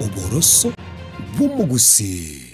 Oboroso bw'omogusii.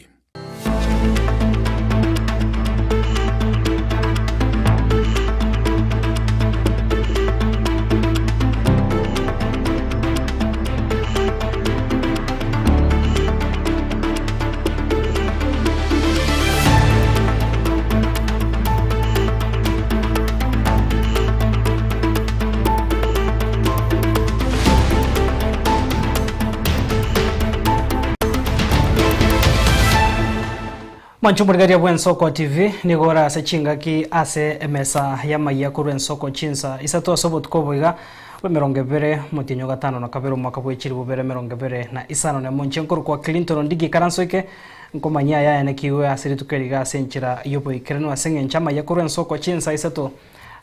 Mwanche omorigereria bw'Ensoko TV, nigo ore ase chingaki ase emesa y'amayia korwa Ensoko chinsa isato ase obotuko obo iga bw'emerongo ebere omotienyi o gatano na kabere omwaka bwe chilifu bibere emerongo ebere na isano na emo. Inche nkorokwa Clinton Ondigi ikaranso eke nkomanyia aya ayanekigwe ase rituko eri iga ase enchera y'oboikeranu ase eng'encho amayia korwa Ensoko chinsa isato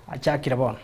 achakire bono.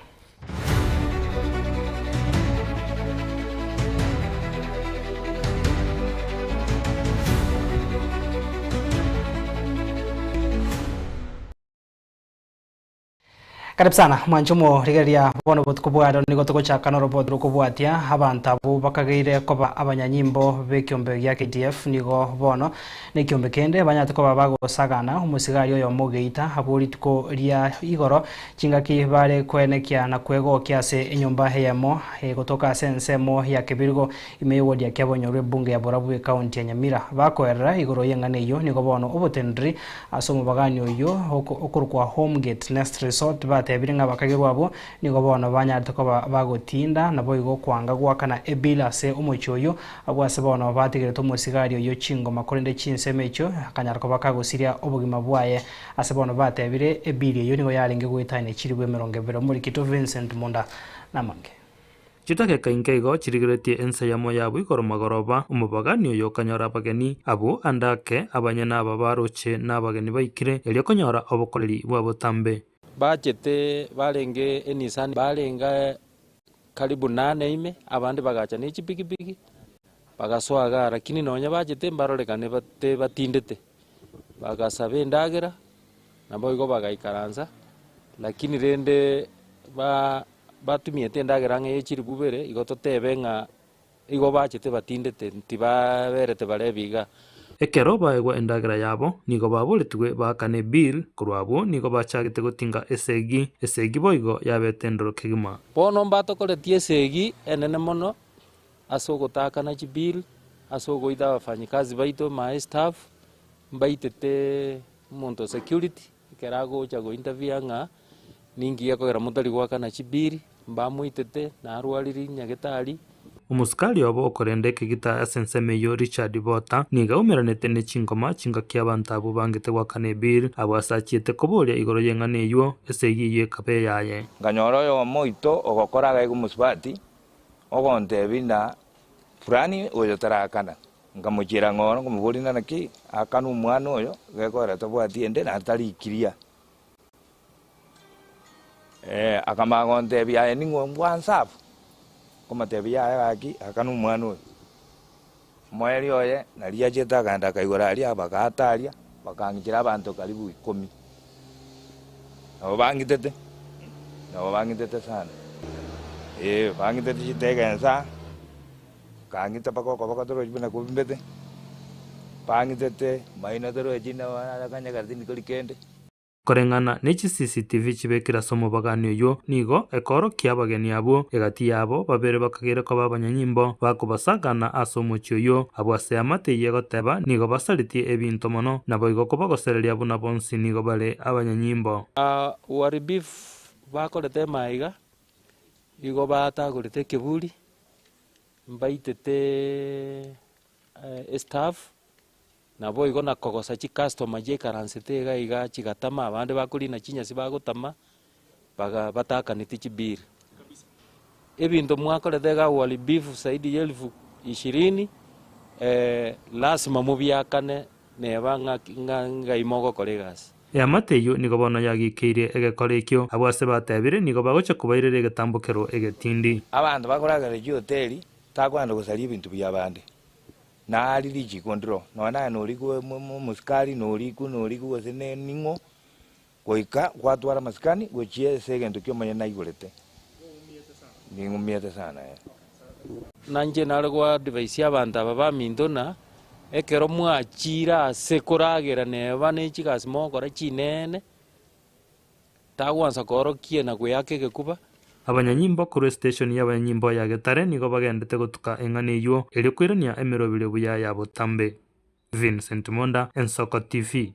Karibu sana mwanche omorigereria bono obotuko bwa rero nigo togochaka noroboti rokobwatia abanto abwo bakageire koba abanyanyimbo b'ekiombe gia KDF nigo bono nekiombe kende banyarete koba bagosagana omosigari oyomo ogeita abwo rituko ria igoro Chingaki bare koenekia na kwegokia ase enyomba eyemo egotoka ase ensemo ya Kebirigo ime y'ewodi ya Kiabonyoru ebunge ya Borabu ekaunti ya Nyamira. Bakoerera igoro y'eng'ana eyio nigo bono oboteneneri ase omobagani oyio okorokwa Homegate Nest Resort batebire ng'a abakagerwa abwo nigo bono banyarete koba bagotinda naboigo kwanga goakana ebill ase omochie oyio Abwo ase bono batigerete omosigari oyio chingoma korende chinsemo echio akanyara koba kagosiria obogima bwaye. Ase bono batebire, Ebili eyio nigo yarenge goetania chilifu 20. Omorikito Vincent Munda namange. Chidakeka inke igo chirigeretie ense yamo yabo igoro magoroba, omobagani oyo okanyora abageni, abwo ande ake, abanyene aba baroche nabageni baikire, erio konyora obokoreri bwa botambe. Bachete barenge Enisani, barenge karibu nane ime, abande bagacha ne chipikipiki, bagasoa igaa, lakini nonya bachete mbarorekane bate batindete. Bagasaba endagera, naboigo bagaikaransa, lakini rende ba batumiete endagera ang'e ye chilifu ibere, igo totebe ng'a igo bachete batindete tibaberete bare iga. Ekero baegwa endagera yabo, nigo baboretigwe baakane ebill, korwa abwo nigo bachagete gotinga esegi, esegi boigo yabete endoro kegima. Bono mbatokoretie esegi enene mono ase ogotaakana chibill, ase ogoita abafanyikazi baito my staff, mbaitete omonto o security ekero agocha go interfere ng'a ninki gekogera motari goakana chibill, mbamoitete, narwarire nyagetari. Omosikari obo okorenda ekegita ase ensemo eyio Richard Botha nigo aumeranete ne chingoma chingaki abanto abwo bangete goakana ebill, abwo ase achiete koboria igoro y'eng'ana eyio, esegi eyio ekaba eyaye. Nkanyora oyomo oito ogokora agaika omosubati, ogontebia ng'a fulani oyo tarakana. Nkamochiera ng'ora nkomoboria ng'a naki akane omwana oyo, gekogera tabwati ende naende tarikiria. Akamanya gontebia aye ning'o ngwansabu? Nkomotebia yaya gaki akane omwana oyo. Omoerio oye nario achete akaenda akaigora aria bagaata aria, bakang'ichera abanto karibu ikomi. Nabo bang'itete, nabo bang'itete sana, eh, bang'itete chitege ensa, bakang'ita mpaka okoboko torochi buna kobimbete, bang'itete maino torochi na tindikori kende. Koreng'ana ne chi-CCTV chibekire ase omobagani oyio, nigo ekoorokia abageni abwo egati yabo babere bakageire koba abanyanyimbo bakobasagana ase omochie oyio. Abwo ase eamate eyio egoteba nigo basaretie ebinto mono, naboigo kobagosereria buna bonsi nigo bare abanyanyimbo. Uharibifu bakorete emaiga, igo batagorete ekeburi, mbaitete estaff. Naboigo na kogosa chicustomer chiaikaransete iga iga chigatama, abande bakorina chinyasi bagotama, baga batakaneti chibill. Ebinto mwakorete iga uharibifu zaidi ya elfu ishirini, lasima mobiakane neba ng'aki ng'a ng'ai mogokora egasi. Eamate eyio nigo bono yagikeirie egekora ekio, abwo ase batebire nigo bagocha kobairera egetambokero egetindi. Abanto bakoragera chihoteli takwenda gosaria ebinto biabande. Nari richiko ndiro, nonya naye norikwe omosikari, norikwe norikwe gose ne ning'o, goika gwatwara amasikani gochia ase egento kia omonyene naigorete. Ning'umiete sana eh. Nainche nare goadvise abanto aba baminto ng'a ekero mwachire ase koragera neba ne chigasi mogokora chinene, tagwansa koorokia na goeaka egekuba. Abanyanyimbo korwa esiteshoni y'abanyanyimbo ya Getare nigo bagendete gotuka eng'ana eyio erio koirania emeroberio buya ya botambe. Vincent Monda, Ensoko TV.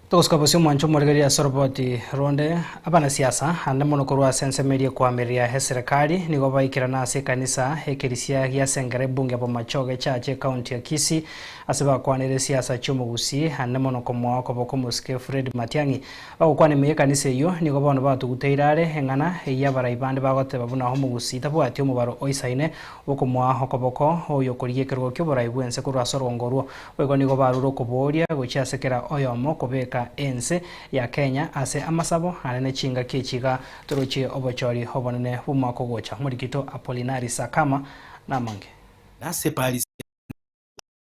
Togosuka bosio omwancho omorigereria ase oroboti ronde, abanasiasa, ande mono korwa ase ensemo eria ekoamiria eserekari, nigo baikerana ase ekanisa ekerisia gia Sengera ebunge ya Bomachoge Church ecounty ya Kisii ase bakwanire siasa chi'omogusii ande mono komoa okoboko omosike Fred Matiang'i. Bagokwana ime y'ekanisa eyio nigo bono batuguteire are eng'ana eyio abarai bande bagoteba buna omogusii tabwati omobaro oisaine bw'okomoa okoboko oyokorigia ekerogo ki'oborai bw'ense korwa ase orongo orwo. Boigo nigo barure okoboria gochia ase kera oyomo kobeka ense ya Kenya ase amasabo ane ne chingaki echi iga torochie obochori obonene bw'omwaka ogocha. Omorikito Apolinari Sakama namange. Nase Paris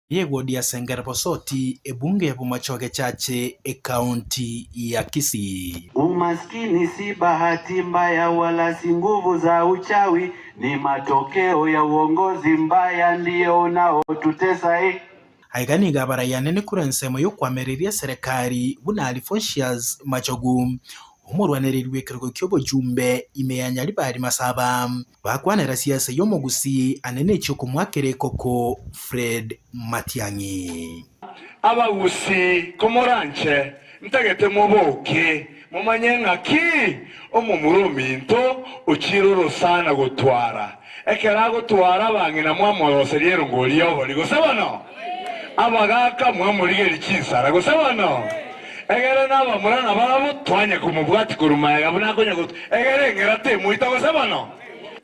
Yegodi ya Sengera Bosoti, ebunge ya Bomachoge Chache, ekaunti ya Kisii. Umaskini si bahati mbaya wala si nguvu za uchawi, ni matokeo ya uongozi mbaya ndio unaotutesa eh. Aiga nigo abarai anene korwa ensemo y'okwamereria eserekari buna Alphonsius Machogu, omorwanereri bw'ekerogo ki'obochumbe ime ya Nyaribari Masaba, Bakwanera siasa y'omogusii ane nechiokomoakera ekoko Fred Matiang'i. Abagusii komoranche, ntagete moboke, momanye ng'aki omomura ominto ochiire orosana gotwara. Ekero agotwara abang'ina mwamoroseria erongori y'obori, gose bono? Abagaaka mwamorigeria chinsara, gose bono? Egere nabamura nabarabwo twanya komobwatia korwa magega buna akonya gotwa, egere eng'era temoita gose bono.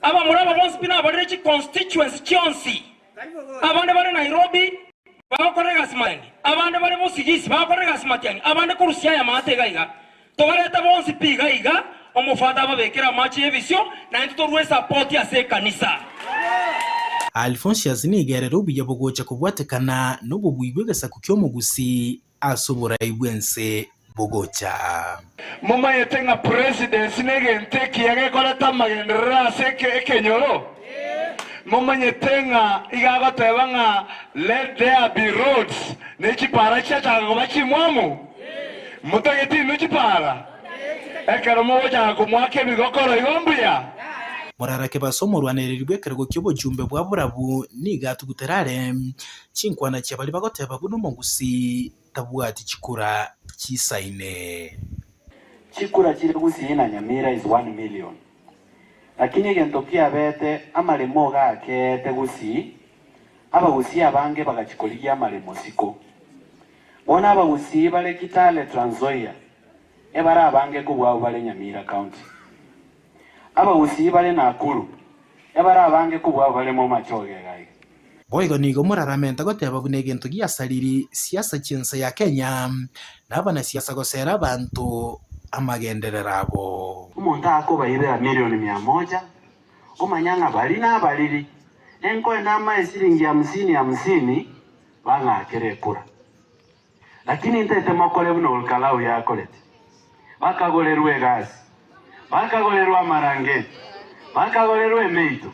Abamura aba bonsi pi nabarire chiconstituency chionsi, abande bare Nairobi bagokora egasi Matiang'i, abande bare Bosigisi bagokora egasi Matiang'i, abande korwa Siaya maate iga iga. Tobarete bonsi pi iga iga, omofata ababekere amache y'ebisio, naintwe torue esapoti ase ekanisa. Alphonsius nigo erere obuya bogocha kobwatekana nobobui bw'egesaku ki'omogusii ase oborai bw'ense bogocha. Momanyete ng'a presidency negento ekiya gekoreta amagenderero ase ekenyoro? Momanyete ng'a iga agoteba ng'a let there be roads ne chipara chiachaka koba chimwamu? Motagete inwe chipara? Ekero mogochaka komoaka ebigokoro igo mbuya? Morarake base omorwanereri bw'ekerogo ki'obochumbe bwa borabu nigo atugutera are Chinkwana chia baria bagoteba buna omogusii tabwati chikura chisaine. Chikura chire Gusii na Nyamira is one million. Lakini egento kiabete amaremo iga akeete Gusii, abagusii abange bagachia korigia amaremo siko. Bono abagusii bare Kitale Trans Nzoia ebare abange kobua abwo bare Nyamira County. Abagusii bare Nakuru ebare abange kobua abwo bare Momachoge iga iga. Boigo nigo moraramente goteba buna egento giasariri siasa chi'ense ya Kenya, na abanasiasa gosera abanto amagenderero abo. Omonto akobaibera milioni mia moja, omanya ng'a bari nabariri, nenkoenda amae siringi hamsini hamsini, bang'akere ekura. Lakini ntaete mokore buna Olkalau yakorete, bakagorerwa egasi, bakagorerwa amarangeti, bakagorerwa emeito,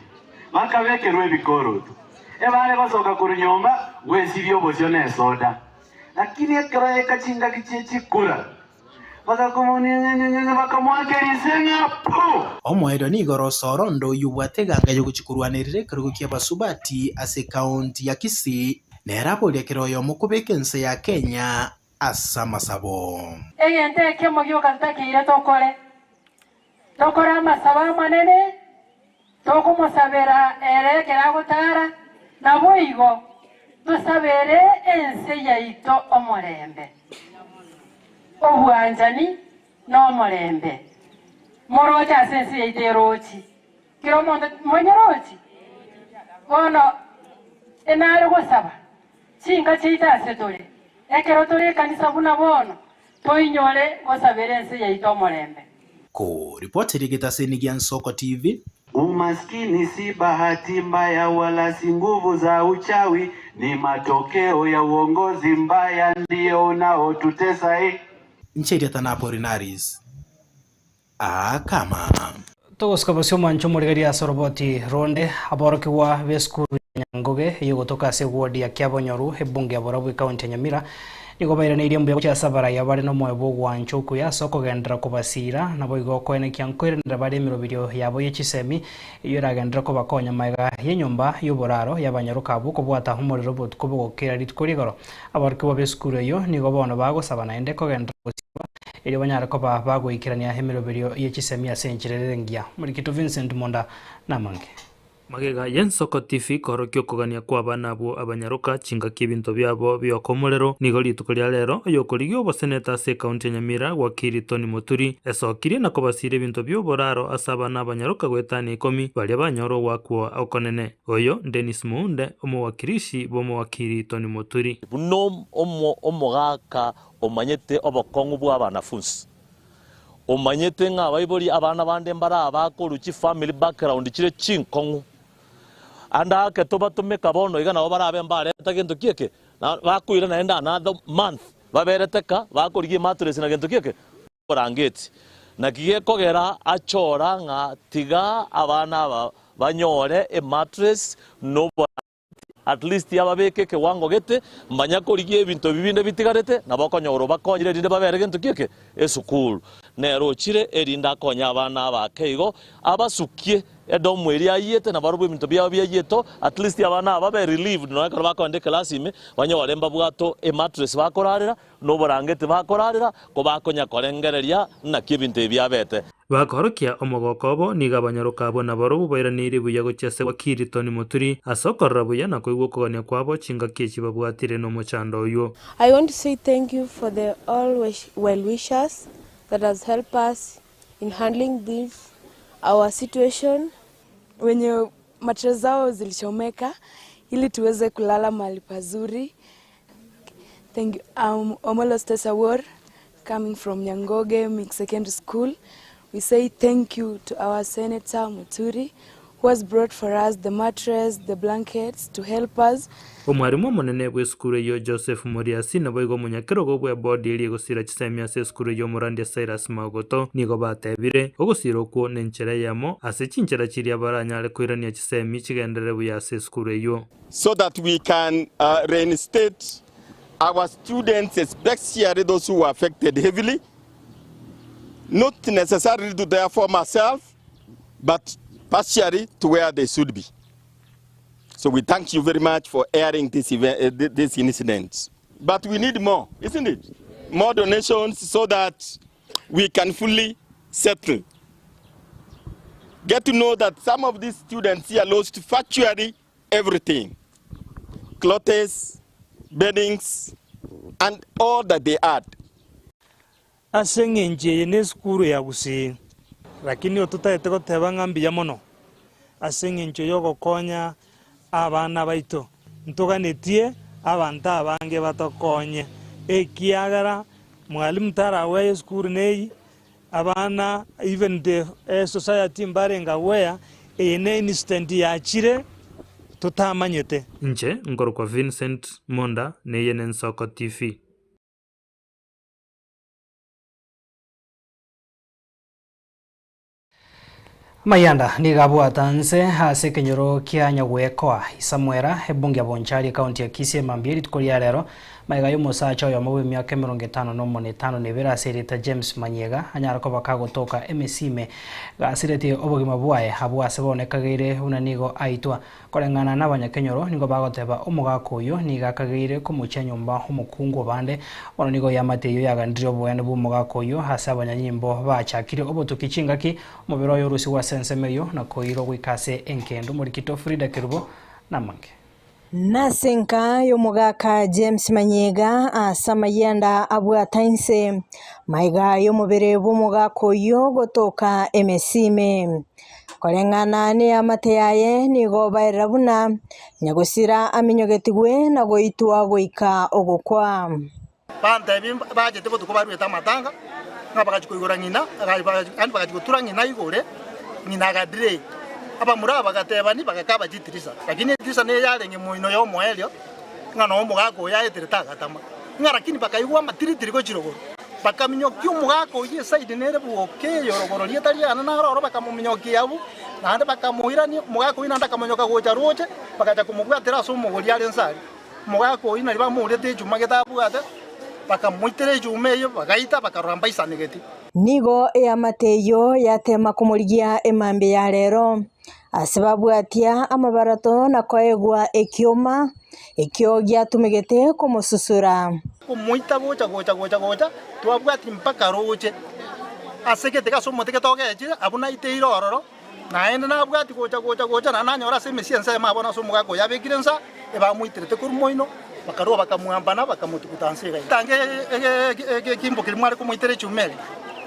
bakabekerwa ebikoroto, ebare gosoka korwa nyomba gwesibia obosio nesoda. Lakini ekero yaika chingaki chie chikura, bagakomonia bakamoaka rise ng'a pu! Omoerio nigo ore osoro onde oyio obwate eganga y'ogochia korwanerera ekerogo ki'abasubati ase ekaunti ya Kisii, Nere aboria kera oyomo kobeka ense ya Kenya ase amasabo. Egento ekemo gioka totakeire tokore, tokore amasabo amanene, tokomosabera ere ekero agotara, naboigo tosabere ense yaito omorembe, obwanchani, na omorembe. Moroche ase ense yaito erochi. Kera omonto monyerochi. Bono enare gosaba chinka chiaito ase tore, ekero tore ekanisa buna bono, toinyore gosabera ense yaito omorembe. Ko ripoti rigetaseni gia Nsoko TV. Umaskini si bahati mbaya wala si nguvu za uchawi, ni matokeo ya uongozi mbaya ndio unaotutesa eh. Ncheria Tanaporinaris. Akama. Togosika bosio omwancho omorigereria ase oroboti ronde, aborokigwa b'esukuru ya Nyangoge eyogotoka ase eward ya Kiabonyoru, ebunge ya Borabu ekaunti ya Nyamira, nigo bairaneirie mbuya gochia ase abaraiyo bare nomoyo bw'ogwancha okuya ase okogenderera kobasiira, naboigo koenekia nkoiranera bare emeroberio yabo ye chisemi eyio eragenderere kobakonya magega y'enyomba y'oboraro y'abanyaroka abwo kobwata omorero obotuko bogokera rituko rigoro. Aborokigwa b'esukuru eyio nigo bono bagosaba naende kogenderera gosiirwa erio banyare koba bagoikerania emeroberio ye chisemi ase enchera ere engiya. Omorikito Vincent Monda namange. Magega y'ensoko TV koorokia okogania kw'abana abwo abanyaroka chingaki ebinto biabo bioka omorero, nigo rituko ria rero oyokorigia oboseneta ase ekaunti ya Nyamira Wakili Tony Muturi esokirie na kobasiira ebinto bi'oboraro ase abana abanyaroka goetania ikomi baria banyora ogwakwa okonene. Oyo Dennis Mounde omowakilishi bw'omowakili Tony Muturi. Buna omogaka omanyete obokong'u bw'abanafunsi, omanyete ng'a abaibori abana bande mbare abakorwa chifamily background chire chinkong'u, ande ake tobatomeka bono iga nabo barabe mbareta gento ki eke, na bakoira naende another month baberete ka bakorigia emattress na gento ki eke, Orangeti. Naki gekogera achora ng'a tiga abana aba banyore emattress na oborangeti, At least ababeke ekewango gete, manya korigia ebinto ebi binde bitigarete, nabo okonyora obakonyire erinde babere gento ki eke? Esukuru. Nere ochire erinde akonye abana aba ake igo, abasukie edomu eria ayiete na barobwo ebinto biabo biayieto, at least abana aba babe relieved nonya ekero bakogenda ekelasi ime, banyore mbabwato emattress bakorarera, na oborangeti bakorarera, kobakonya korengereria naki ebinto ebi biabete. Bakorokia omogoko obo, nigo abanyaroka abwo nabarobwo bairaneirie buya gochia ase Wakili Tony Muturi, ase okorora buya na koigwa okogania kwabo chingaki echi babwatire nomochando oywo. I want to say thank you for the all well wishers that has help us in handling this our situation. Wenye mattress zao zilichomeka ili tuweze kulala mahali pazuri. Thank you. I'm Omolo Stesa War, coming from Nyangoge Mixed Secondary School. We say thank you to our Senator Muturi, who has brought for us the mattress, the blankets to help us. Omwarimu omonene bw'esukuru eyio Joseph Muriasi naboigo omonyakerogo bw'ebodi eria egosira chisemi ase esukuru eyio Omorandia Cyrus Maogoto nigo batebire, ogosira okwo nenchera eyemo ase chinchera chiria baranyare koirania chisemi chigenderere buya ase esukuru eyio. So that we can reinstate our students especially those who were affected heavily, not necessarily to their former self, but partially to where they should be. So we thank you very much for airing this, event, this incident. But we need more, isn't it? More donations so that we can fully settle. Get to know that some of these students here lost virtually everything. Clothes, beddings, and all that they had. Ase engencho eye nesukuru ya Gusii, lakini ototagete goteba ng'a mbuya mono ase engencho yogokonya abana baito. Ntoganetie abanto abange batokonye, ekiagera mwalimu taragweye esukuru neyio, abana even the society mbarenge aware, eye ne incident yachire totamanyete. Inche nkorokwa Vincent Monda, neye n'Ensoko TV. Amayanda nigo abwata nse ase ekenyoro kia Nyagwekoa, Isamwera, ebunge ya Bonchari, ekaunti ya Kisii emambia rituko ria rero, magega y'omosacha oyomo bw'emiaka emerongo etano nomo na etano na ebere ase erieta James Manyega anyare koba kagotoka emesime gasiretie obogima bwaye abwo ase bono ekageire buna nigo aitwa. Koreng'ana nabanyakenyoro nigo bagoteba omogaka oyio nigo akageire komochia nyomba omokungu obande, bono nigo eamate eyio yaganirie oboene bw'omogaka oyio ase abanyanyimbo bachakire obotuki chingaki omobere oye orusigwe ase ensemo eyio na koirwa goika ase engendu. Omorikito Frida Kerubo namange. Nase enka y'omogaka James Manyega ase amayianda abwata inse, magega y'omobere bw'omogaka oyio gotoka emesime. Koreng'ana neamate yaye nigo baerera buna nyagosira aminyogetigwe na goitwa goika ogokwa. Bantebi bachete botuko baruete amatanga, ng'a bagachia koigora ng'ina, yaani bagachia gotura ng'ina igore, ng'ina agadelay. Abamura aba bagatebani bagakaba chitirisa, lakini etirisa nigo yarenge moino y'omoerio, ng'a noo omogaka oyo aeterete agatama. Ng'a lakini bakaigwa amatiritiri gochia rogoro. Bakaminyokia omogaka oyio esaidi nere bwoka eye orogoro rieta riane naro oro, bakamominyokia abwo, naende bakamoirania. Omogaka oyio naende akamonyoka gocha roche, bagacha komobwatera ase omogori are inse aria. Omogaka oyio nario bamourete echuma gete abwate, bakamoitera echuma eyio, bagaita, bakarora mbaisanegeti. Nigo eamate eyio yateema komorigia emambia ya rero, ase babwatia amabarato na koegwa ekioma, ekio giatumegete komosusura. Komoita gocha gocha gocha gocha, twabwati mpaka roche ase gete ase omote gete ogechire, abwo naiteire ororo, naende nabwati gocha gocha gocha, naende nanyora ase emesie ensemo abwo nase omogaka oyo abekire nsa, ebamoiterete korwa moino, bakarua bakamwambana, bakamotuguta nse iga iga. Tange egekimbo keria mware komoitera echuma eria,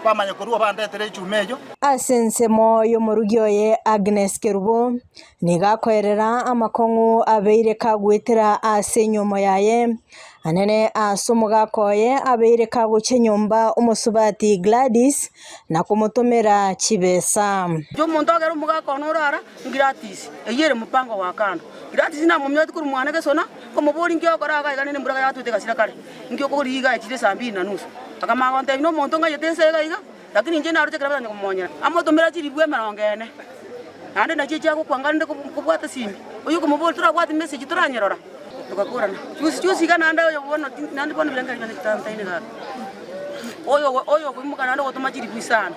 bamanya korua bandetere echuma eyio. Ase ensemo y'omorugi oye Agnes Kerubo, nigo akoerera amakong'u abeire kagwetera ase enyomo yaye, anene ase omogaka oye abeire kagochia nyomba omosubati Gladys na komotomera chibesa. Inche omonto agere omogaka one orara, Gladys, eyio ere mopango wa kando. Gladys namomnyeti korwa mwane gesona, nkomoboria inki ogokora iga iga nende embura yatwete egasira kare, inki okogora iga echire saa mbili na nusu. Akamanya gontebia nomonto ng'ayete ense iga iga, Lakini inche naroche ekero batanya komonyera, amotomera chilifu emerongo ene, naende nachio chiagokwa rende kobwata esimi. Oyio okomoboria torabwate message toranyerora, togakorana. Juzi juzi iga naende oyo bono naende bono ebirengererio biane bitantaine gaki. Oyo oyo okoimoka naende ogotoma chilifu isano.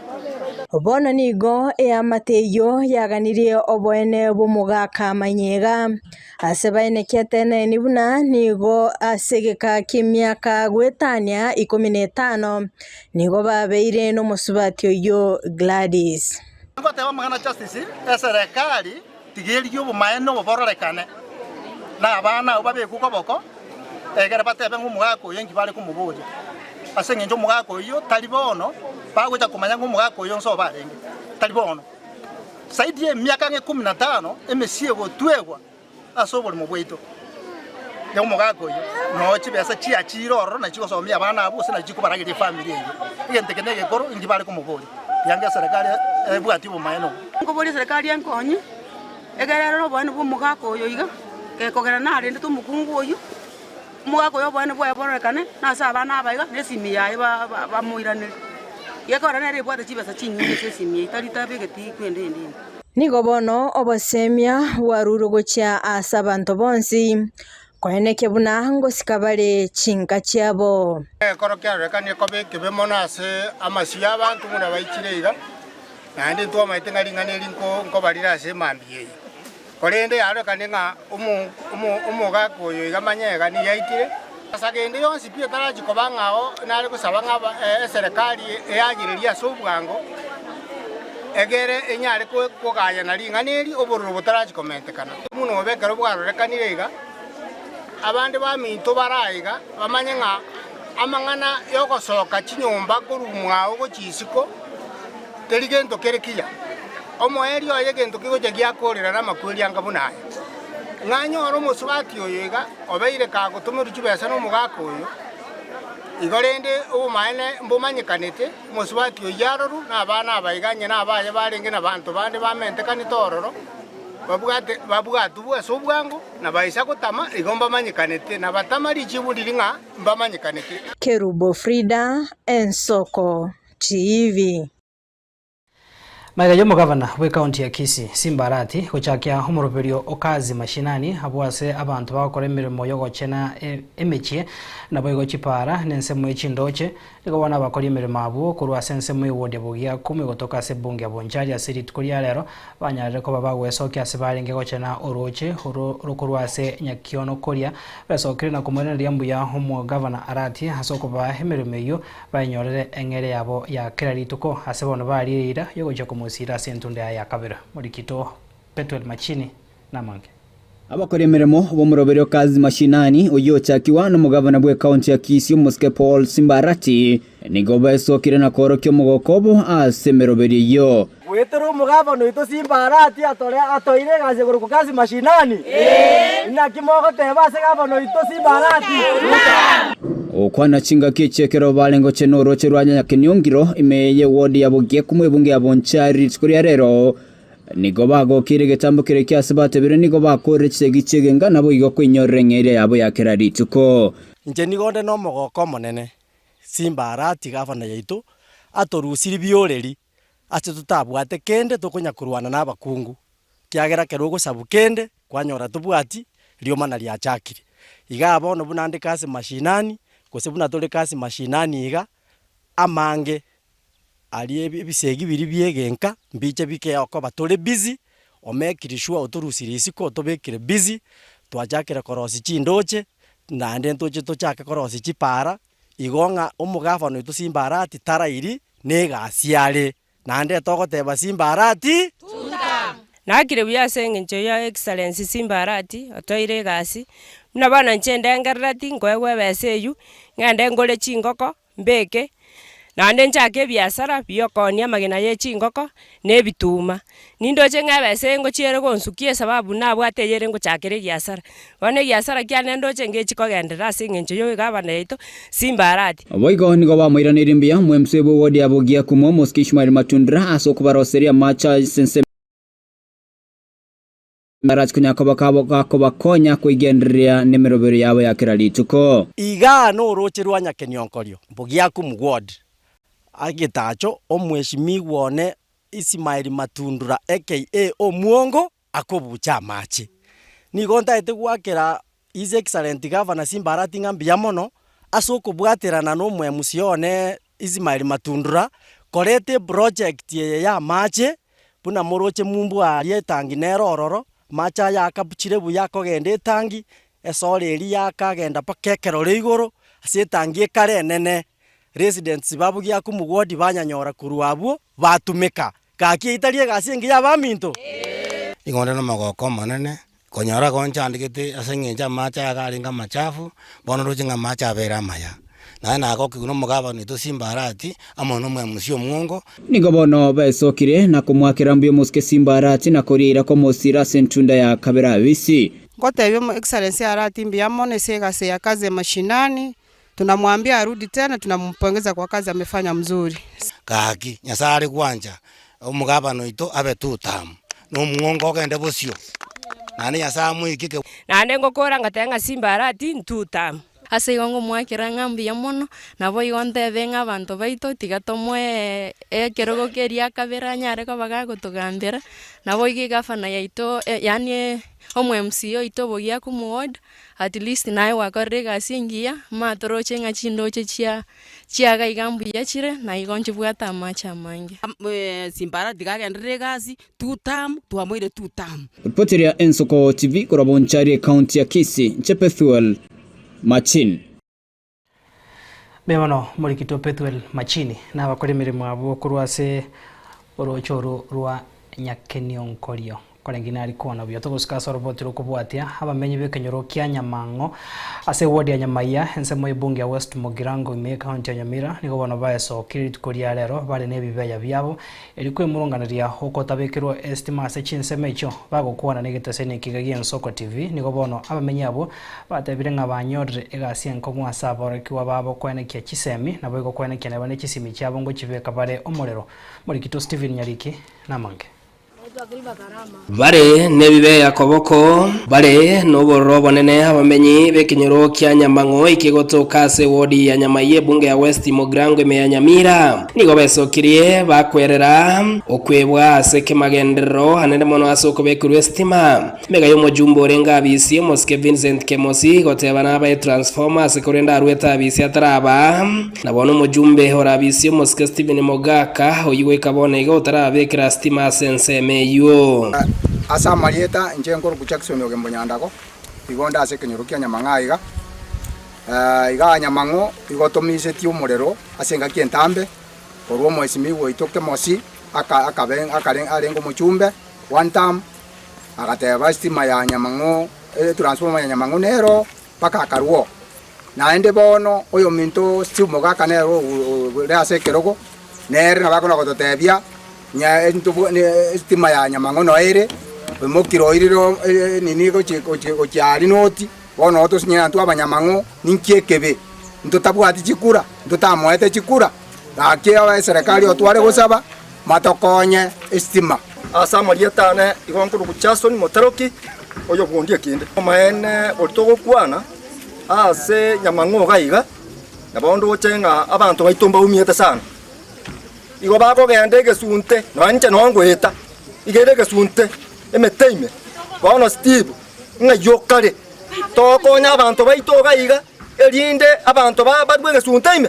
Bono nigo eamate eyio yaganirie oboene bw'omogaka Manyega. Ase baenekete neni buna nigo ase egeka ki'emiaka goetania ikomi na etano, nigo babeire nomosubati oyio Gladys. Ngoteba amang'ana Justice, eserekari tiga erigie obomaene obo bororekane, na abana abwo babekwe koboko, egere batebe ng'a omogaka oyo inki bare komoboria. Ase eng'encho omogaka oyio tari bono, bagocha komanya ng'a omogaka oyo nsobo arenge, tari bono. Zaidi y'emiaka ang'e ikomi na tano emesie egotwegwa ase oborimo bwaito. Na omogaka oyio noo chibesa chiachiire ororo nachi gosomia abana abwo gose nachi chikobarageria efamiri eyio. Egento eke negekoro inki bare komoboria? Tiga eserekari ebwatie obomaene obo. Nkoboria eserekari enkonye, egere erore oboene bwa omogaka oyo iga, gekogera narendete omokungu oyio, omogaka oyo oboene bwaye bororekane nase abana aba iga, na esimi yaye bamoiranerie. Gekogera nere ebwate chibesa chinyinge ase esimi eyio, tari tabegeti kwende ende ende. Nigo bono obosemia bwarurwe gochia ase abanto bonsi, koenekia buna ngosika bare chinka chiabo. Egekoro kiarorekanie koba ekebe mono ase amasio y'abanto buna baichire iga, naende ntwamaete ng'a ring'ana eri nkoba rire ase emambia eye. Korende yarorekane ng'a omogaka oyo iga manyega nigo aikire. Ase ende yonsi pi etarachi koba ng'ao nare gosaba ng'a eserekari eayererie ase obwango, egere enyare kogayana ring'ana eri obororo botarachi komentekana. Buna obe ekero bwarorekanire iga, abande baminto bare aiga bamanye ng'a amang'ana y'ogosoka chinyomba korwa mwao gochia isiko teri gento kere kiya. Omoerio oye egento kegocha giakoorera namakweri anga buna aya, ng'a nyore omosubati oyo iga obeire kagotomerwa chibesa nomogaka oyo, igo rende obomaene mbomanyekanete, omosubati oyio arorwe nabana aba iga onye nabaye barenge nabanto bande bamentekanete ororo, babwate babwatubwe ase obwango, na baisa gotama igo mbamanyekanete, na batama richibu riria ng'a mbamanyekanete. Kerubo Frida, Ensoko TV. Magega y'omogavana bw'ekaunti ya Kisii, Simba Arati, gochakia omoroberio o Kazi Mashinani abwo ase abanto bagokora emeremo y'ogochena emechie naboigo chipaara na ensemo ye chindoche, nigo bono abakori emeremo abwo korwa ase ensemo y'ewodi ya Bogiakumu egotoka ase ebunge ya Bonchari ase rituko ria rero banyarire koba bagwesokia ase barenge gochena orooche oro rokorwa ase Nyakiono koria besokire na komoiraneria mbuya omogavana Arati ase okobaa emeremo eyio Bainyorere eng'eria yabo ya kera rituko, ase bono barie eira y'ogochia komosiira ase entunda yaye ya kabere. Morikito Petuel Machini namange. Abakori emeremo b'omoroberio Kazi Mashinani, oyio ochakigwa nomogavana bw'ekaunti ya Kisii omosike Paul Simba Arati, nigo besokire na koorokia omogoko obo ase emeroberio eyio. Goetera omogavana oito Simba Arati atore atoeire egasi ekorokwa Kazi Mashinani? Inaki mogoteba ase gavana oito Simba Arati? Gokwana chingaki echi ekero barenge gochena orooche rwa Nyakenyongiro ime y'ewodi ya Bogiakumu ebunge ya Bonchari rituko ria rero, nigo bagokeire egetambo keria kia ase batebire nigo bakorire chisegi chi'egenga naboigo koinyorera eng'eria yabo ya kera rituko. Inche nigo nde nomogoko omonene. Simba Arati gavana yaito atorusirie bioreri ase totabwate kende tokonya korwana na abakungu, kiagera ekero ogosabu kende kwanyora tobwati riomana riachakire. Igaa bono buna nde kasi mashinani, gose buna tore kasi mashinani iga, amange aria ebisegi biria bia egenka mbiche bike okoba tore busy, omekire sure otorusirie isiko otobekire busy, twachakire korosia chindoche, naende ntoche tochake korosia chipara, igo ng'a omogavana oito Simba Arati tarairi na egasi are, naende togoteba Simba Arati. Nakire buya ase eng'encho ya Excellency Simba Arati otoire egasi, buna bono inche ndengerereti nkoegwa ebesa eywo, ng'ende ngore chingoko mbeke, naende nchake ebiasara bia okoonia amagena ye chingoko, na ebituma. Nindoche ng'a ebesa eye ngochia ere gonsukia esababu nabwate eye ere ngochakera egiasara. Bono egiasara kiane ndoche ngechi kogenderera ase eng'encho ya egavana yaito Simba Arati. Boigo nigo bamoiraneirie mbuya omwemsee bw'ewodi ya Bogia Kumo, Omosike Ishmael Matundura, ase okobaroseria amache ase ensemo barache konya koba gakobakonya koigendereria nemerobero yabo ya kera rituko. Igaa noroche rwa Nyakenionkorio, Bogiakumu Ward, Agetacho, Omweshimigwa one Ismael Matundura aka Omwongo akobucha amache. Nigo ntaete goakera His Excellency Governor Simba Arati ng'a mbuya mono ase okobwaterana na omwemusia one Ismael Matundura koreta eproject eye ya amache buna moroche mumbu aaria etangi nere ororo, amache aya akabuchire buya akogenda etangi, esora eria yakagenda mpaka ekerore igoro ase etangi ekare enene. Residents ba Bugiakumu ward banyanyora korwa abwo batumeka. Gaki eyio tari egasi engiya abaminto? Nigo onde nomogoko omonene, konyora gonchandegete ase eng'encho amache aya arenge amachafu, bono ndoche ng'a amache abeire amaya. Naende nagokigwa na omogabana oito Simba Arati, amo na omwemusia omwongo. Nigo bono baesokire na komoakera mbuya omosike Simba Arati na koria eira komosira ase entunda ya kabere abisi. Ngotebia omo Excellency Arati mbuya mono ase egasi ya kazi ya mashinani, Tunamwambia arudi tena tunampongeza kwa kazi amefanya mzuri. Gaki, Nyasae are gwancha omogabana oito abe tutamu, na omwongo ogende bosio, naende Nyasae amoikeke. Naende ngokora ngateba ng'a Simba Arati ntutamu. Ase igo ngomoakera ng'a mbuya mono, naboigo ntebe ng'a abanto baito tiga tomoe ekerogo keria akabere anyare koba gagotogambera, naboigo egavana yaito yaani omo MCA oito Obogiakumu ward. At least naye gwakorire egasi engiya, ma toroche ng'a chindoche chia chiaga iga mbuya chire, na igo nchibwate amache amange. Simba tiga agenderere egasi, two term, twamoire two term. Ripoti ria Ensoko TV korwa Bonchari ekaunti ya Kisii, inche Pethuel Machin. Mbuya mono morikito Pethuel Machini na abakora emeremo abwo korwa ase orooche oru rwa Nyakenionkorio. Koreng'ina nari kwana buya togosika ase oroboti rokobwatia abamenyi b'ekenyoro kia Nyamang'o ase eward ya Nyamaiya ensemo y'ebunge ya West Mugirango ime y'ecounty ya Nyamira nigo bono baesokire rituko ria rero bare nebibeya biabo Erio kwemurunganeria ogotabekerwa esitima ase chinsemo echio bagokwana negeteseni ekiga gi'Ensoko TV, nigo bono abamenyi abwo batebire ng'a banyorire egasi enkong'u ase aborokigwa babo koenekia chisemi, naboigo koenekia neba ne chisimi chiabo ngochibeka bare omorero. Morikito Stephen Nyariki namange. Bare nebibe koboko, bare nobororo obonene abamenyi b'ekenyoro kia Nyamang'o ekegotoka ase ewodi ya Nyamai ebunge ya West Mugirango ime ya Nyamira. Nigo besokirie bakwerera okwebwa ase kemagenderero anene mono ase okobekerwa esitima. Mega y'omojumbe orenge abisi omosike Vincent Kemosi goteba nabae transformer ase korende arwete abisi ataraba. Na bono omojumbe ore abisie omosike Stephen Mogaka, oyio goika bono iga otarabekera sitima ase ensemo eyio. Ase amarieta, inche nkorokwa Jackson Ogembo Nyandago, igo nde ase ekenyoro kia Nyamang'aa iga. Igaa Nyamang'o igo tomisetie omorero ase engaki entambe, korwa omwesimigwa oito Kemosi aka akabe akare arenge omochumbe one term, agateba estima ya Nyamang'o etransformer ya Nyamang'o nero mpaka akarua oo. Naende bono oyominto Steve Mogaka nere ore ase ekerogo, nere nabo akona gototebia estima ya nyamang'ono ere, oimokire oirire nini gochia aria noti, bono otosinyire intwe abanyamang'o ninki ekebe, ntotabwati chikura, ntotamoete chikura, gaki eserekari otware gosaba matokonye estima. Ase amarieta ane igo nkorokwa Jason Moteroki, oyo bw'ondia kende. Omaene oria togokwana ase nyamang'o iga iga, Nabo ndoche ng'a abanto baito mbaumiete sana. Igo bakogenda egesunte, nonya inche noo ngoeta, iga ere egesunte, emete ime. Bono Steve, ng'ai okare? Tokonye abanto baito iga iga, erinde abanto barue egesunte ime.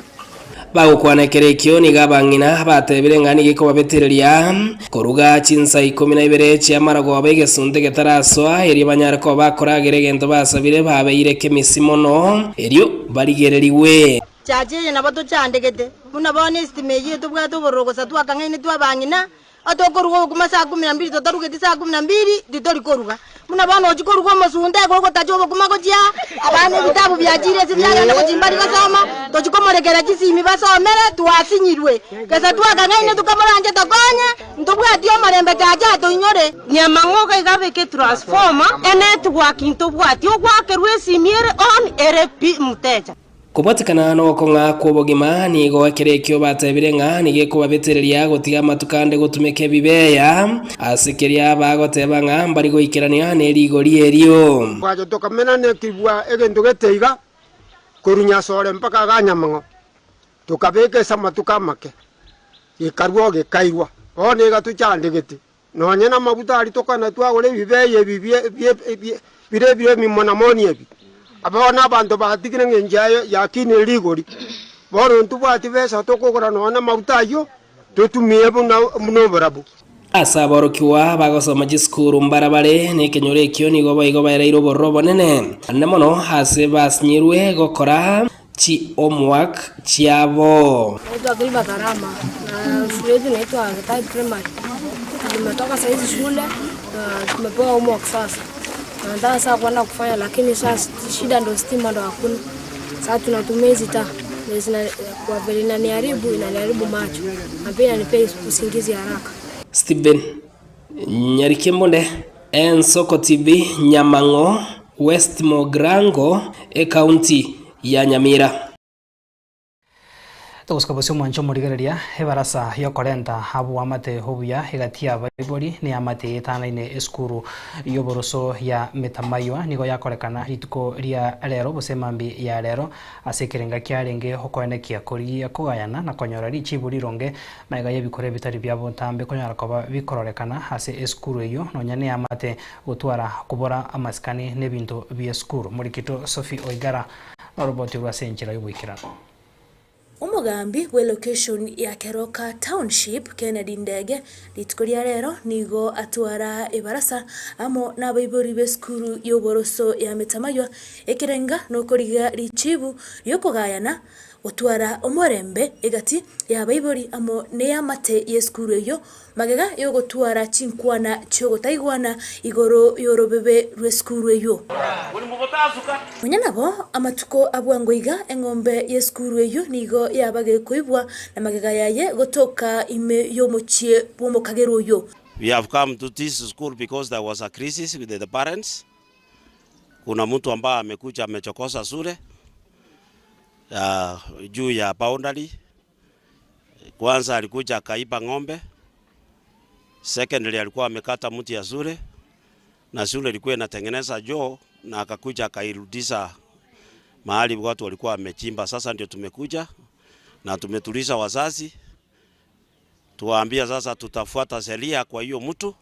Bagokwana ekero ekio nigo abang'ina batebire ng'a nigo ekobabetereria koruga chinsa ikomi na ibere chi'amarogoba egesunte getarasoa, erio banyare koba bakoragera egento basabire babeire kemisi mono, erio barigererigwe. Chache eye nabo tochandegete, buna bono esitima eyio etobwate obororo gose twakang'ainetwe abang'ina, Atokoruga obokima saa kumi na mbili, totarugeti saa kumi na mbili, titori koruga. Buna bono ochia koruga omosunte, gogotacha obokima gochia abana ebitabu biachire ase biagenda gochia mbari gosoma, tochia komorekera chisimi basomere, twasinyirwe. Gesa twakang'aine tokamoranche tokonye, ntobwati omorembe chacha atoinyore. Nyamang'oka iga abeke etransformer, enetwork ntobwati, ogoakerwa esimi ere on ere pi mteja. Kobwatekana nogokong'a kw'obogima, nigo ekero ekio batebire ng'a nigo ekobabetereria gotiga amatuko ande gotumeka ebibeya, ase keria bagoteba ng'a mbari goikerania ne rigori erio. Twacha tokamena nekibua egento gete iga, korwa Nyasore mpaka iga Nyamang'o, tokabeka ase amatuko amake, gekarua gekairwa. Bono iga tochandegete, Nonya namaguta aria tokana twagora ebibeyo ebi bire ebire ebimonamoni ebi, bono abanto batigire ng'a enchera yakinire rigori. Bono ntobwati besa tokogora nonya namaguta ayio, totumie buna oborabu. Ase aborokigwa bagosoma chisukuru mbarabare nekenyoro ekio nigo boigo baereire obororo obonene, naende mono ase basinyirwe gokora chi homework chiabo. Naitwa Gilbert Arama na shule yetu inaitwa Gitahi Primary. Tumetoka saa hizi shule na tumepewa homework sasa. Na nataka sasa kwenda kufanya lakini sasa shida ndo stima ndo hakuna. Sasa tunatumia hizi taa. Ndio zina kwa vile inaniharibu inaniharibu macho na pia inanipea usingizi haraka. Stephen Nyarikembonde, Ensoko TV, Nyamang'o, West Mogrango, Ekaunti ya Nyamira. Togosika bosio omwanche omorigereria, ebarasa yokorenta abwamate obuya egati y'abaibori neamate etanaine esukuru y'oboroso ya Metamaywa nigo yakorekana rituko ria rero gose emambi ya rero ase ekerenga kiarenge okoenekia korigia kogayana na konyora richibu rironge Magega y'ebikoro ebitari bia botambe konyara koba bikororekana ase esukuru eyio, nonya neamate gotwara kobora amasikani n'ebinto bi'esukuru. Morikito Sophie Oigara noroboti orwo ase enchera y'oboikeranu. Omogambi bw'elocation ya Keroka Township Kennedy Ndege rituko ria rero nigo atwara ebarasa amo nabaibori b'esukuru y'oboroso ya Metamaywa ekerenga nokorigia richibu riokogayana Gotwara omorembe egati y'abaibori amo neamate y'esukuru eyio, magega y'ogotwara chinkwana chi'ogotaigwana igoro y'orobebe rw'esukuru eyio. Nonya nabo, amatuko a bwango iga eng'ombe y'esukuru eyio nigo yaba gekoibwa, na magega yaye gotoka ime y'omochie bw'omokagerwa oyio. We have come to this school because there was a crisis with the parents. Kuna mtu ambaye amekuja amechokoza shule juu ya boundary. Kwanza alikuja akaiba ng'ombe, secondly alikuwa amekata mti ya shule na shule ilikuwa inatengeneza choo na akakuja akairudisha mahali watu walikuwa wamechimba. Sasa ndio tumekuja na tumetuliza wazazi, tuwaambia sasa tutafuata sheria kwa hiyo mtu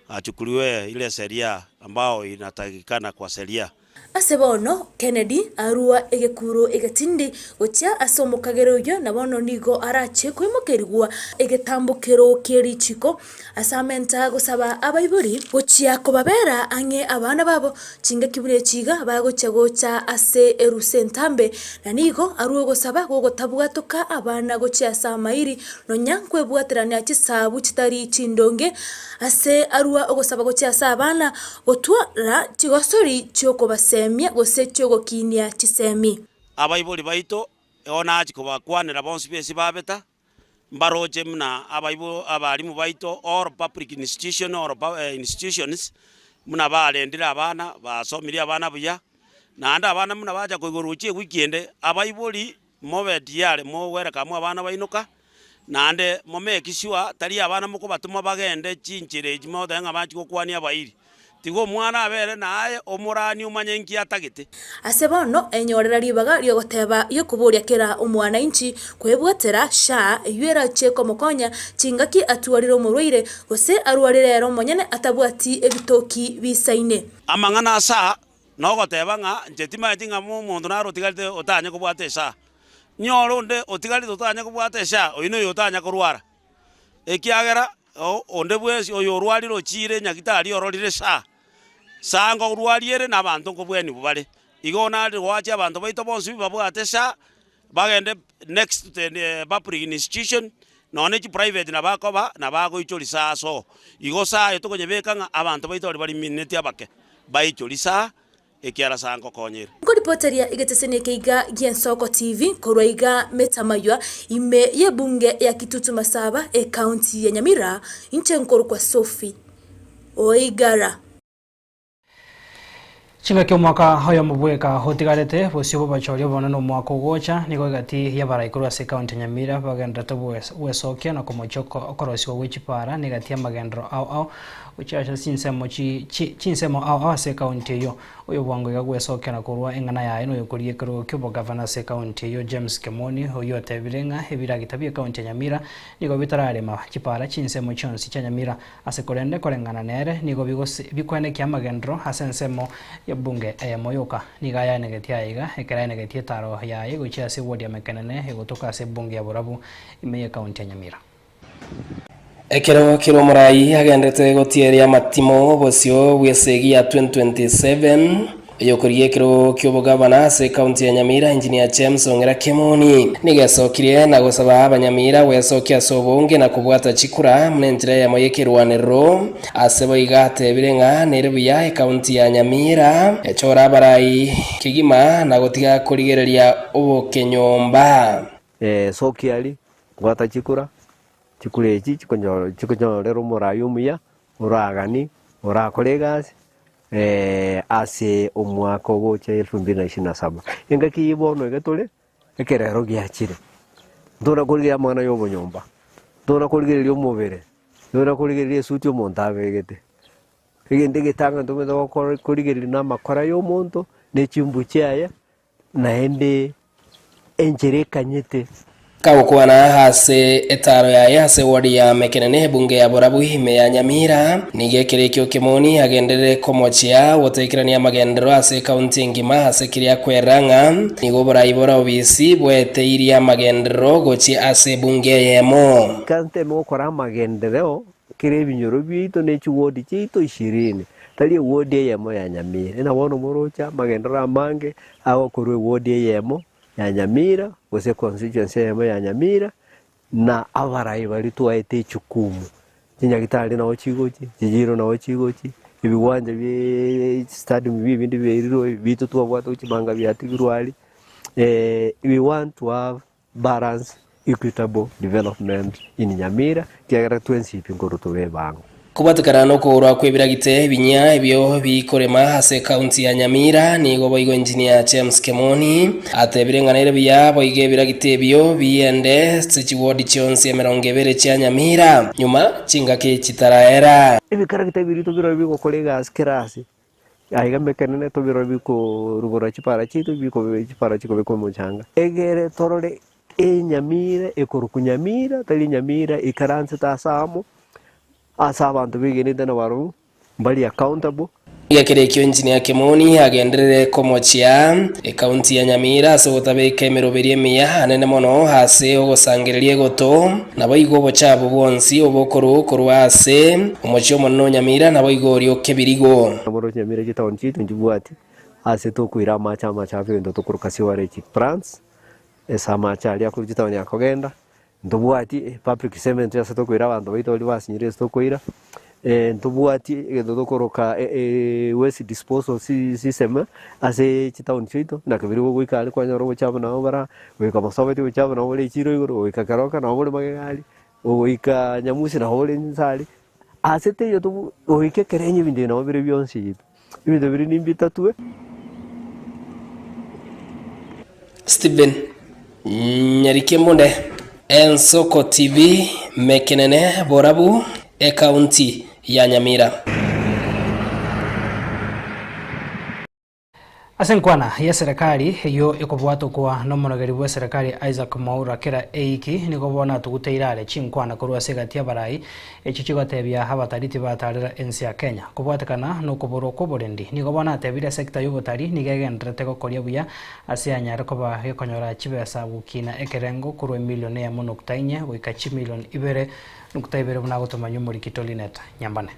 achukuliwe ile sheria ambao inatakikana kwa sheria. Ase bono Kennedy arua egekuro egetindi gochia ase omokagera oyio, na bono nigo arache koimokerigwa egetambokero kie richiko ase amenta gosaba abaibori gochia kobabera ang'e abana babo chingaki buna echi iga bagochia gocha ase erusa entambe, na nigo arue ogosaba gogotabwatoka abana gochia ase amairi nonya nkwebwaterania chisabu chitari chindonge ase arua ogosaba gochia ase abana Gotwara chigosori chi'okobasemia gose chi'ogokinia chisemi. Abaibori baito, igo nachia kobakwanera bonsi b'ense babeta, mbaroche buna abaibo abalimu baito all public institution or institutions, buna barendire abana, basomirie abana buya, naende abana buna bacha koigorwa gochia ewiki ende, abaibori mobe tiyari mogwereka amo abana baino ka, Naende momeke sure tari abana mokobatoma bagende chinchera echi mogoteba ng'a bachie gokwania abairi. Tiga omwana abere naye omorani omanye inki atagete. Ase bono enyorera ribaga ri'ogoteba ri'okoboria kera omwananchi kwebwatera SHA eyio erachie komokonya chingaki atwarire omorwaire gose arwarire ere omonyene atabwati ebitoki bisaine. Amang'ana a SHA nogoteba ng'a inche timanyeti ng'a omonto nare otigarete otanye kobwata eSHA. Nyore onde otigarete otanye kobwata eSHA, oyio noyo otanya korwara. Ekiagera onde bwensi oyorwarire ochiire nyagitari ororire saa, saa nkorwariere na abanto nkobwenigwa bare. Igo nare goachia abanto baito bonsi babwate saa, bagende next to the public institution, nonye ne chiprivate nabo akoba nabo agoichoria saa ase oo. Igo saa eye tokonyebeka ng'a abanto baito baria barimineti abake, baichorie saa. Ekiara ase angokonyire. Nkoripoteria egeteseni eke iga gi'Ensoko TV korwa iga Metamaywa ime y'ebunge ya Kitutu Masaba ekaunti ya Nyamira, inche nkorokwa Sophie Oigara. Chingaki omwaka oyomo bweka otigarete bosio bw'obochori obonene omwaka ogocha, nigo egati y'abarai korwa ase ekaunti ya Nyamira bagendererete gwesokia na komochia okorosigwa gwe chipara na egati y'amagenderero ao ao Gochia ase chinsemo chi chi chinsemo ao ao ase ekaunti eyio. Oyo bwango iga gwesokera korwa eng'ana yaye noyokoria ekerogo ki'obogavana ase ekaunti eyio James Kemoni oyio otebire ng'a ebiragita bi'ekaunti ya Nyamira nigo bitararema chipara chinsemo chionsi chia Nyamira ase korende koreng'ana nere nigo bigose bikwenekia amagenderero ase ensemo y'ebunge eyemo yoka. Nigo ayaenegetie aya iga ekero aenegetie etaro yaye gochia ase eward ya Mekenene egotoka ase ebunge ya Borabu ime y'ekaunti ya Nyamira. Ekero ker'omorai agenderete gotieria amatimo bosio bw'esegi ya 2027 eyokorigia ekerogo ki'obogavana ase ekaunti ya Nyamira Engineer James Ong'era Kemoni nigo esokirie na gosaba abanyamira gwesokia ase obonge na kobwata chikura buna enchera eyemo y'ekerwanerero ase boigo atebire ng'a nere buya ekaunti ya Nyamira echore abarai kegima na gotiga korigereria obokenyomba. Sokia aria, bwata chikura, chikura echi chikonyorera omorai omuya, oragani, orakore egasi ase omwaka ogocha elfu mbili na ishirini na saba. Engaki eye bono iga tore, ekerero giachire, ntona korigereria amang'ana ya obonyomba, ntona korigereria omobere, ntona korigereria esuti omonto abegete. Egento egetang'ani tobwenerete gokora korigereria na amakora ya omonto, na echimbu chiaye, Naende enchera ekanyete. Kagokwana ase etaaro yaye ase eward ya Mekenene ebunge ya Borabu ime ya Nyamira, nigo ekero ekio Kemoni agenderere komochia gotekerania amagenderero ase ekaunti engima ase keria akwerera ng'a nigo oborai bore obisi bweteirie amagenderero gochia ase ebunge eyemo. Ekanteme gokora amagenderero Kera ebinyoro biaito ne chiwodi chiaito ishirini, tari ewodi eyemo ya Nyamira. Ina bono moroche amagenderero amange agokorwa ewodi eyemo ya Nyamira, gose econstituency eyemo ya Nyamira, na abarai baria twaete echukumu, chinyagitari nabo chigochi, chijiro nabo chigochi, ebiwanja bie chistadium bia ebinde biairirwe ebito twabwate gochimanga biatigirwe aria, we want to have Balance, equitable development in Nyamira, ekiagera twensi pi nkorwa tobe ebango. Kobwatekana nokoorwa kw'ebiragite ebinyia ebio bikorema ase ekaunti ya Nyamira, nigo boigo Engineer James Kemoni atebire ng'a nere buya boigo ebiragite ebio biende ase chiwodi chionsi emerongo ebere chia Nyamira nyuma chingaki chitaraera. Ebikaragita ebi rito birobio bigokora egasi kera ase Aiga emekenene tobirore bikorugora chipara chiaito, bikobe chipara chikobekwa omochanga. Egere torore enyamira ekorokwa nyamira, tari enyamira ekaransete ase amo, ase abanto begenete nabarobwo, mbari accountable. Ekero ekio Engineer Kemoni agenderere komochia ekaunti ya Nyamira ase ogotabeka emeroberio emiya anene mono ase ogosangereria egoto, Naboigo obochaabu bwonsi obokorwa korwa ase omochie omonene o Nyamira, naboigo oria o kebirigo. Nabo Nyamira chitaoni chiaito nchibwati ase tokoira amache amachafu egento tokoroka sewerage plants, ase amache aria akorwa chitaoni akogenda, ntobwati public cemetery ase tokoira abanto baito baria basinyire ase tokoira, ntobwati egento tokoroka waste disposal system ase chitaoni chiaito, naki biri goika aria kwanyora obochafu nabo bara. Goika mosobeti ogochia nabo ore echiro igoro, goika keroka nabo ore magega aria, goika nyamusi nabo ore inse aria, ase teiyo tobu goika ekerenyo ebinto ebi nabo bire bionsi ebi. Ebinto biria nimbitatue. Stephen Nyarikembunde, Ensoko TV, Mekenene, Borabu, Ekaunti ya Nyamira. Ase enkwana y'eserekari eyio ekobwatokwa n'omonogeri bw'eserekari Isaac Mwaura kera eiki nigo bono atuguteire are chinkwana korwa ase egati y'abarai echio chigotebia abatari tibatarera ense ya Kenya kobwatekana nokoborwa kw'oborendi. Nigo bono atebire esecta y'obotari nigo egendererete gokoria buya ase yanyare koba gekonyora chibesa gokina ekerengo korwa emilion eyemo nukta inye goika chimilion ibere nukta ibere buna agotomanywa omorikito Linet Nyambane.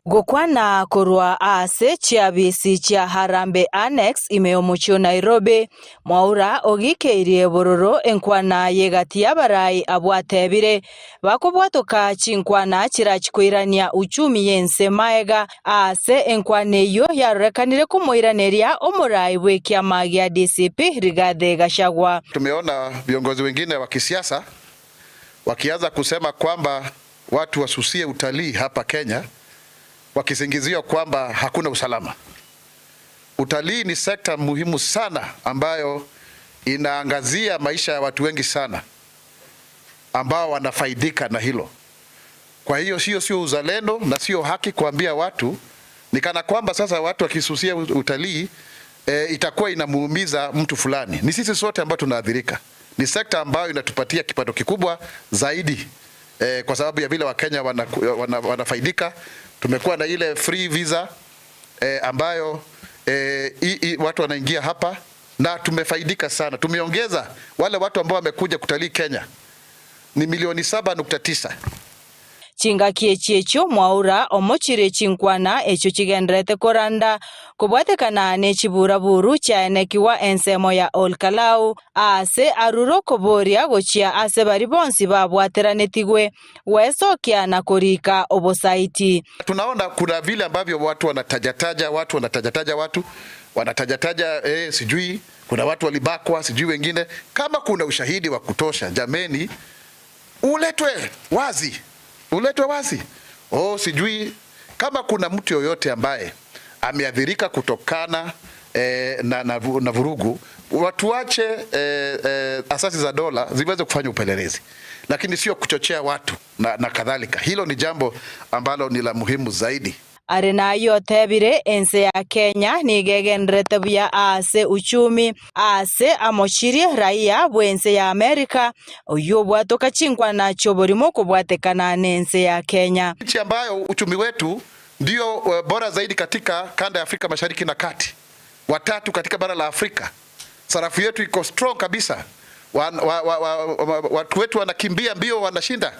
Gokwana korwa aase chiabisi chia Harambee Annex ime y'omochie o Nairobi, Mwaura ogikeirie bororo enkwana y'egati y'abarai abwo atebire bakobwatoka chinkwana chirachi koirania uchumi y'ense maega aase enkwana eyio yarorekanire komoiraneria omorai bw'ekiama gia DCP Rigathi Gachagua. Tumeona viongozi wengine wa kisiasa wakianza kusema kwamba watu wasusie utalii hapa Kenya wakisingiziwa kwamba hakuna usalama. Utalii ni sekta muhimu sana ambayo inaangazia maisha ya watu wengi sana ambao wanafaidika na hilo. Kwa hiyo sio sio uzalendo na sio haki kuambia watu ni kana kwamba sasa watu wakisusia utalii e, itakuwa inamuumiza mtu fulani. Ni sisi sote ambao tunaathirika. Ni sekta ambayo inatupatia kipato kikubwa zaidi e, kwa sababu ya vile Wakenya wana, wana, wanafaidika. Tumekuwa na ile free visa e, ambayo e, i, i, watu wanaingia hapa na tumefaidika sana. Tumeongeza wale watu ambao wamekuja kutalii Kenya ni milioni 7.9. Chingaki echi echio Mwaura omochire chinkwana echio chigenderete koranda kobwatekana ne chiburaburu chiaenekiwa ensemo ya Olkalau ase arure okoboria gochia ase bari bonsi babwateranetigwe gwesokia na korika obosaiti. Tunaona kuna vile ambavyo watu wanatajataja watu wanatajataja watu wanatajataja eh, sijui kuna watu walibakwa sijui wengine. Kama kuna ushahidi wa kutosha, jameni, uletwe wazi, uletwe wazi. Oh, sijui kama kuna mtu yoyote ambaye ameathirika kutokana eh, na, na, na vurugu, watu wache eh, eh, asasi za dola ziweze kufanya upelelezi, lakini sio kuchochea watu na, na kadhalika. Hilo ni jambo ambalo ni la muhimu zaidi. Are nayo otebire ense ya Kenya nigo egenderete buya ase uchumi ase amochirie raia bwense ya America oywo obwatoka chinkwana chioborimo okobwatekana na ense ya Kenya. Nchi ambayo uchumi wetu ndio bora zaidi katika kanda ya Afrika Mashariki na Kati, watatu katika bara la Afrika. Sarafu yetu iko strong kabisa, watu wa, wa, wa, wa, watu wetu wanakimbia mbio, wanashinda.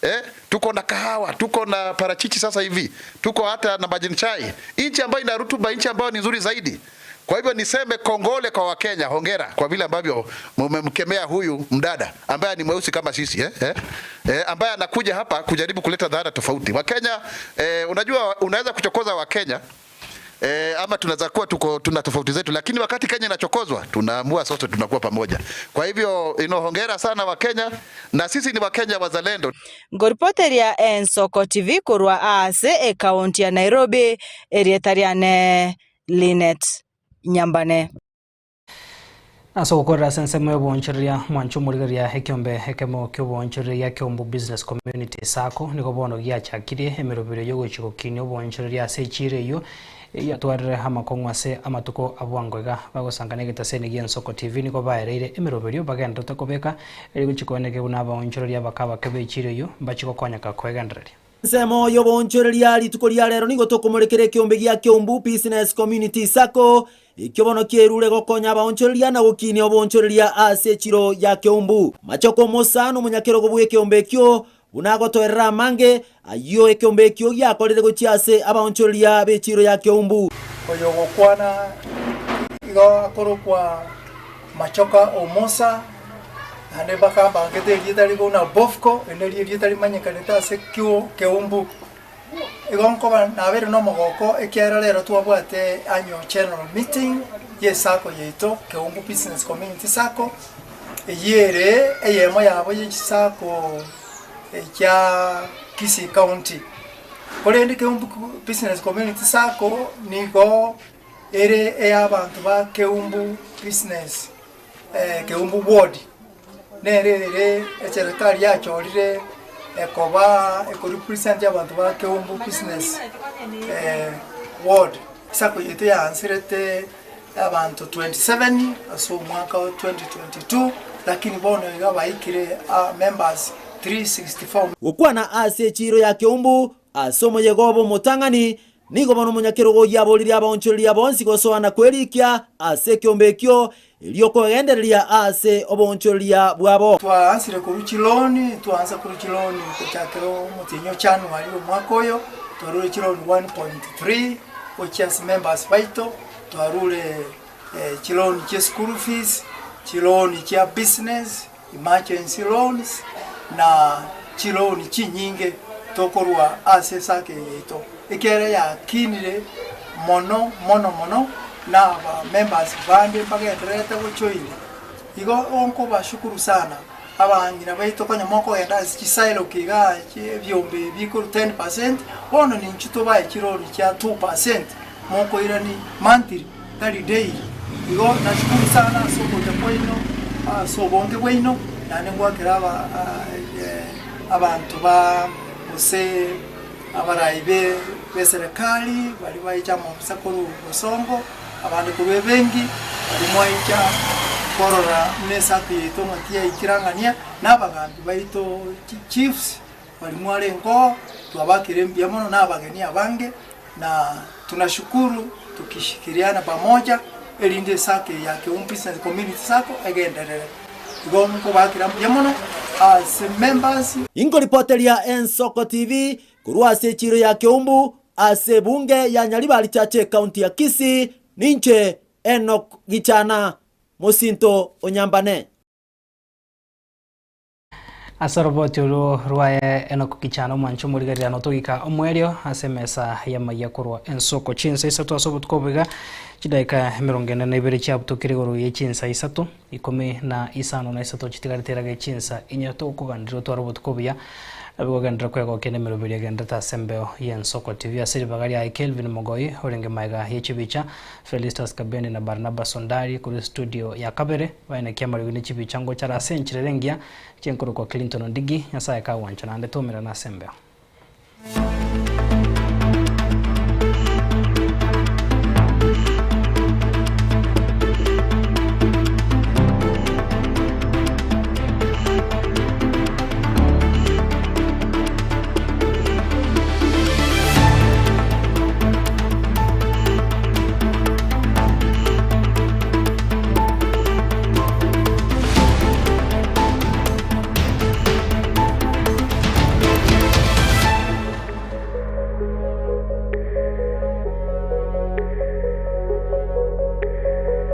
Eh, tuko na kahawa, tuko na parachichi sasa hivi, tuko hata na majani chai, nchi ambayo ina rutuba, nchi ambayo ni nzuri zaidi. Kwa hivyo niseme kongole kwa Wakenya, hongera kwa vile ambavyo mmemkemea huyu mdada ambaye ni mweusi kama sisi eh, eh, eh, ambaye anakuja hapa kujaribu kuleta dhana tofauti. Wakenya eh, unajua unaweza kuchokoza Wakenya eh, ama tunaweza kuwa tuko tuna tofauti zetu, lakini wakati Kenya inachokozwa tunaamua sote tunakuwa pamoja. Kwa hivyo ino, hongera sana Wakenya, na sisi ni Wakenya wazalendo. Ngoripoteria Ensoko TV korwa ase ekaunti ya Nairobi erieta riane Linet Nyambane. Ase ogokorera ase ensemo ya obonchoreria mwancho omorigereria ekiombe ekemo kia obonchoreria Kiambu Business Community Sacco nigo bono giachakirie emerobero ya ogochia gokinia obonchoreria ase echiro eywo eyatwarire amakong'u ase amatuko abwango iga bagosangana egetaseni gia Ensoko TV nigo baereire emeroberio bagenderete kobeka eri gochia koeneke buna abaonchoreria abake ba echiro eywo mbachi gokonyeka koegendereria. Ensemo ya obonchoreria rituko ria rero nigo tokomorekera ekiombe gia Kiambu Business Community Sacco ekio bono kierure gokonya abaonchoreria na gokinia obonchoreria ase echiro ya Kiambu. Machoko Musa na omonyakerogo bwa ekiombe ekio buna agotoerera amange ayio ekiombe ekio giakorire gochia ase abaonchoreria b'echiro ya Kiambu. Oyo ogokwana igo akorokwa Machoka Omosa naende bakambangete erieta rigo buna Bofco ere neri erieta rimanyekanete ase Kiambu. Igo nkoba nabere na omogoko ekiagera rero twabwate annual general meeting ya esacco yaito Kiambu Business Community Sacco eywo ere eyemo yabo ya chisacco chia Kisii County. Korende Kiambu Business Community Sacco nigo ere eya abanto ba Kiambu Business Kiambu Ward nere ere eserikali yachorire ekoba ekorepresent abanto ba Kiambu Business Ward. Esacco yaito yaansirete abanto 27 ase omwaka o 2022, lakini bono iga baikire members 364. Gokwana ase echiiro ya Keumbu ase omoyega obo omotang'ani, nigo bono omonyakerogo oyio aboririe abaonchoreria bonsi gosoa na kwerikia ase ekeombe ekio, erio kogendereria ase oboonchoreria bwabo. Twaansire korwa chiloni, twaansa korwa chiloni gochakera omotienyi o January omwaka oyo, twarure chiloni 1.3 gochia ase members baito, twarure chiloni chia school fees, chiloni chia business, emergency loans, na chiloni chinyinge tokorwa ase esake eye yaito. Ekiagera yakinire mono mono mono na aba members bande mbagendererete gojoin. Igo nkobashukuru sana abang'ina baito konya mokogenda ase chisailo igaa ebiombe ebi bikorwa 10%, bono ninchu tobae chironi chia 2% mokoirani monthly tari daily. Igo nashukuru sana ase ogocha kwaino ase obonge bwaino naende ngwakera aba abanto ba gose Abarai b'eserekari baria baicha amaofisa korwa bosongo, abande korwa ebenki, baria mwaicha korora buna esaku yaito ng'a tiyaikirang'ania, na abagambi baito chiefs baria mwarenge oo, twabakire mbuya mono na abageni abange, na tunashukuru tukishikiriana pamoja, erinde esaku eye ya Keumbu Business Community Sacco egenderere. Igo nkobakera mbuya mono ase members. Inkoripoteria Ensoko TV korwa ase echiiro ya Keumbu ase ebunge ya Nyaribari Church ecounty ya Kisii, ninche Enock Gichana, mosinto o Nyambane. Ase oroboti orwo rwaye Enock Gichana omwanche omorigereria notogika omoerio ase emesa y'amaiya korwa ensoko chinsa isato ase obotuko obo iga chidaeka emerongo ene na ibere chiabutokire igoro ye chinsa isato 15 chitigarete erage chinsa inye tokoganderera otware obotuko obuya nabi gogenderera kwegokia nemeroberi egenderete ase embeo y'ensoko TV ase ribaga riaye Kelvin Mogoi orenge maega ye chibicha Felistus Kabende na Barnabas Ondari korwa estudio ya kabere baenekia amariogi ne chibicha ngochara ase enchera ere engiya chenkorokwa Clinton Ondigi Nyasaye kagwancha naende toumerane ase embeo.